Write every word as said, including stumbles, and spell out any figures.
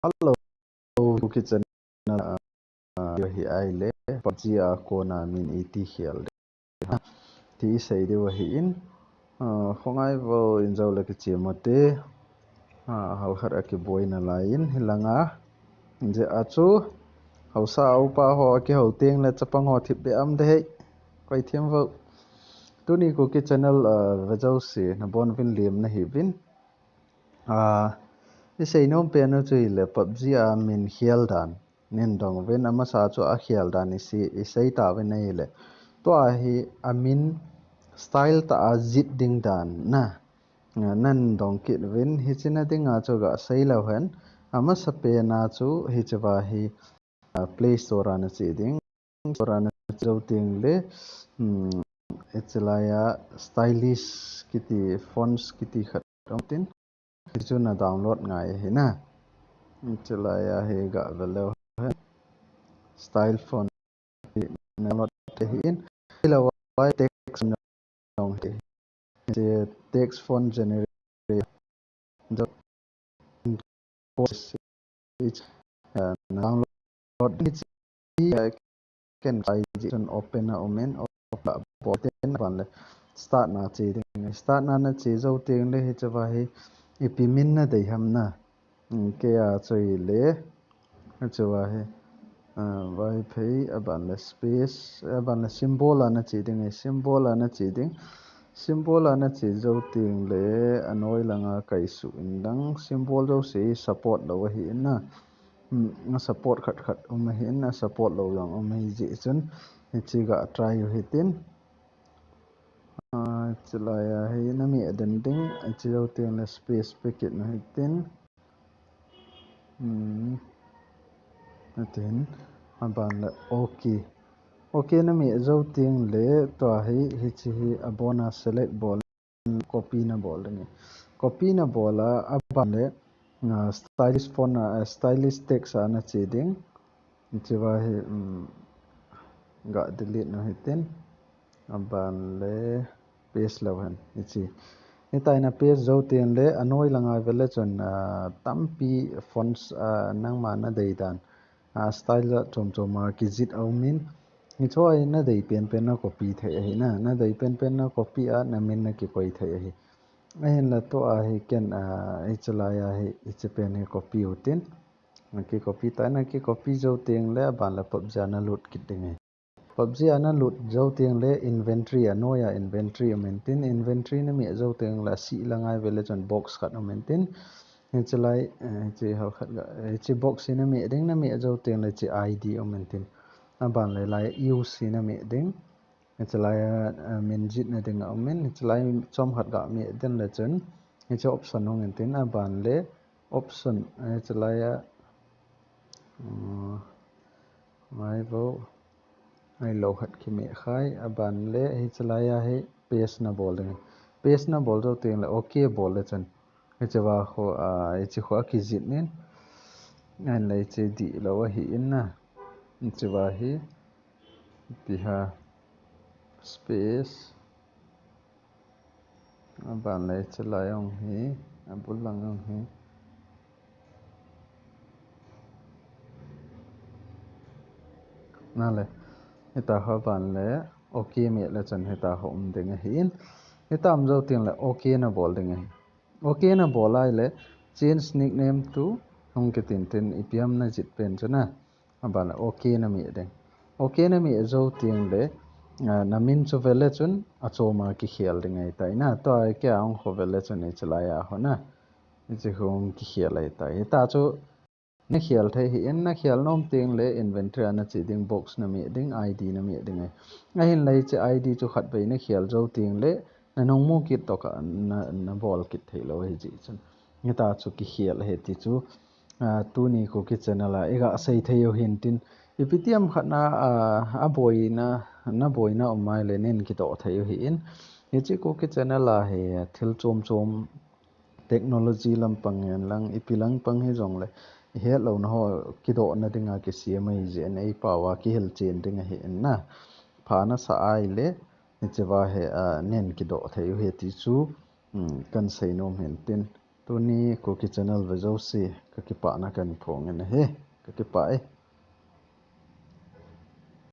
Hello, Kuki channel, ah, hi ahile, PUBG a kona min iti khel ding ham ti isei diu ahin, ah, khongai vo in jou le kichim ute, ah, halkhat a kiboina lai in hilanga, je a chu, haosa upa ho akihou teng le chapang ho thipbeh am dehei, koi thim vo. Tuni Kuki channel, ah, ve jouse, nabonuvin lemna hiuvin. Ah, isei nom pen u chu hile PUBG a min khel dan. Nin dong uvin amasa chu akhel dan isei, isei tauvin ahile. Tua hi amin style tah a jih ding dan na. Ah, nan dong kit uvin hiche na dinga chu gasei leu hen. Amasa pen a chu hicheva hi, ah, Play Store a nache ding. Store a nache jou teng le, hmm, hiche laiya stylish kiti fonts kiti khat um tin. Hichu na download ngai ahi na. Hiche laiya hi gave leu hen. Style font na download ahin. Hilou a text na dong hi. Hiche text font generate. Dot, uh, download. Hiche, uh, ken ai ji chun open a um in, open a bol teng aban le start na che ding. Start na nache jou teng le hicheva hi ipi min nadei ham na. Hmm, kei a chu hile, hicheva hi, ah, Vaiphei, aban le space, aban le symbol a nache ding, symbol a nache ding. Symbol a nache jou teng le, anoi langa kaisuh in lang, symbol jouse support lou ahi in na. Hmm, a support khat khat um ahi in, a support lou jong um ahi jeh chun, hiche ga try u hitin. Ah, hiche laiya hi nameh den ding, hiche jou teng le space pe kit u hitin. Hmm. Atin, aban le OK. OK nameh jou teng le tua hi, hiche hi abona select bol, copy nabol ding. Copy nabol a, aban le, ah, stylish font a, ah, stylish text a nache ding. Hicheva hi, um, ga delete u hitin. Aban le paste leu hen, hiche. Hitia na paste jou teng le, anoi langa vele chun, ah, tampi fonts, ah, nangma nadei dan, ah, style jat chom chom a kijih aum in. Hichu a nadei pen pen na copy thei ahi na, nadei pen pen na copy a, namin nakikoi thei ahi. Ahinla tua hi ken, ah, hiche laiya hi, hiche pen hi copy u hitin. Naki copy tai, naki copy jou teng le, aban le PUBG a nalut kit ding ahi. PUBG a nalut jou teng le inventory, anoi a inventory um intin, inventory nameh jou teng le asih langa vele chun box khat um intin. Hiche lai, eh, hiche hal khat ga, eh, hiche box hi nameh ding, nameh jou teng le hiche I D um intin. Aban le lai use hi nameh ding. Hiche laiya, eh, min jih na ding aum in, hiche lai chom khat gameh den le chun, hiche option hung intin, aban le option, eh, hiche laiya, um, ngai vo. Ahilou khat kimeh khai, aban le hiche laiya hi paste nabol ding. Paste nabol jou teng le OK bol le chun. Hicheva khu, ah, hiche khu akijih in. Ahinla hiche dihlou ahi in na. Hicheva hi. Ipi ham. Space. Aban le hiche lai jong hi, abul lang jong hi. Nale, hitia ho aban le, OK meh le chun hitia ho um ding ahi in. Hitia um jou teng le, OK nabol ding ahi. OK nabol a ahile, change nickname to, hung kitin tin, ipi ham najih pen chu na. Aban le OK nameh ding. OK nameh jou teng le, ah, namin chu vele chun achom a kikhel ding ahitai na. Tua hi kei a hung khu vele chun hiche laiya ho na. Hiche hung kikhel ahitai. Hitia chu nakhel thei ahi in, nakhel nom teng le inventory a nache ding, box nameh ding, I D nameh ding ahi. Ahinla hiche I D chu khatvei nakhel jou teng le, nanung mu kit toh kah, na, nabol kit thei lou ahi jeh chun. Hitia chu kikhel ahi ti chu. Ah, tuni Kuki channel a, iga sei thei u hintin. Ipi ti ham khat na, ah, aboina, naboina um a ahile nin kidoh thei u ahi in. Hiche Kuki channel a hi thil chom chom technology lampang hen lang, ipi lampang hijong le, ihet louna ho kidohna dinga kisem ahi jeh in, eipao a kihilchen ding ahi in na. Pha nasa a ahile, hicheva hi, ah, nin kidoh thei u ahi ti chu, um, kan sei nom hintin. Tuni Kuki Channel ve jouse, kakipana kahin phong in ahi. Kakipah e.